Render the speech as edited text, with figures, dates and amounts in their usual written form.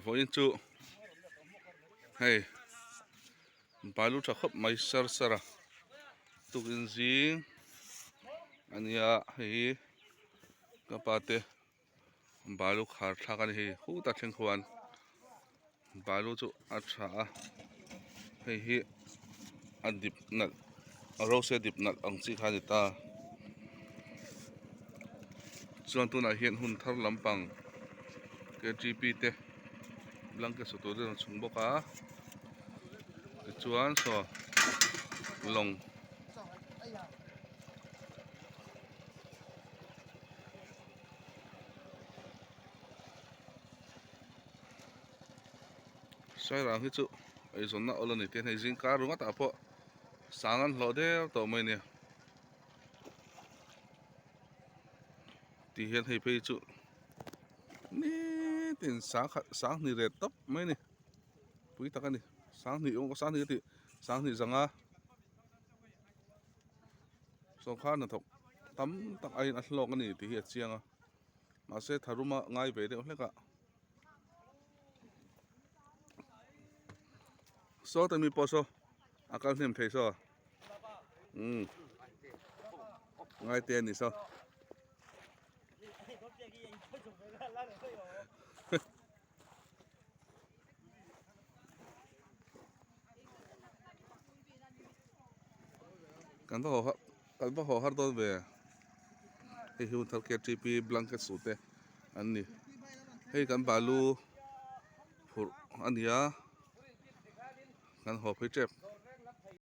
Vawiin chu hei balu tha khawp mai sar sar a tukin zing a nia hei hi ka pa te balu khar thlak a ni hei khutah thleng khuan balu chu a tha a hei hi a dip nalh a rose dip nalh ang chi kha a ni ta chuan tunah hian hun thar lampang K T P te blanket sa tur te an chhung bawk a tichuan saw lawng. Sairang hi chu eizawnna awl a ni tih a hei zingkar ringawt ah pawh sang an hlawh der tawh mai a nia tih hian hei phei chu nitin sangkhat sanghnih ret tawp mai a ni pui tak a ni sanghnih sanghnih ka tih sanghnih zanga. Sawrkar hnathawk tam tak aiin a hlawk a ni tih hi a chiang a mahse tharuma ngai ve deuh hlek a saw te mi pawh saw a kal hnem thei saw umm ngai te a ni saw. Kan va haw har kan va haw har dawn ve hei hi hun thar K T P blanket suh te an ni hei kan balu phurh a ni a kan haw phei tep.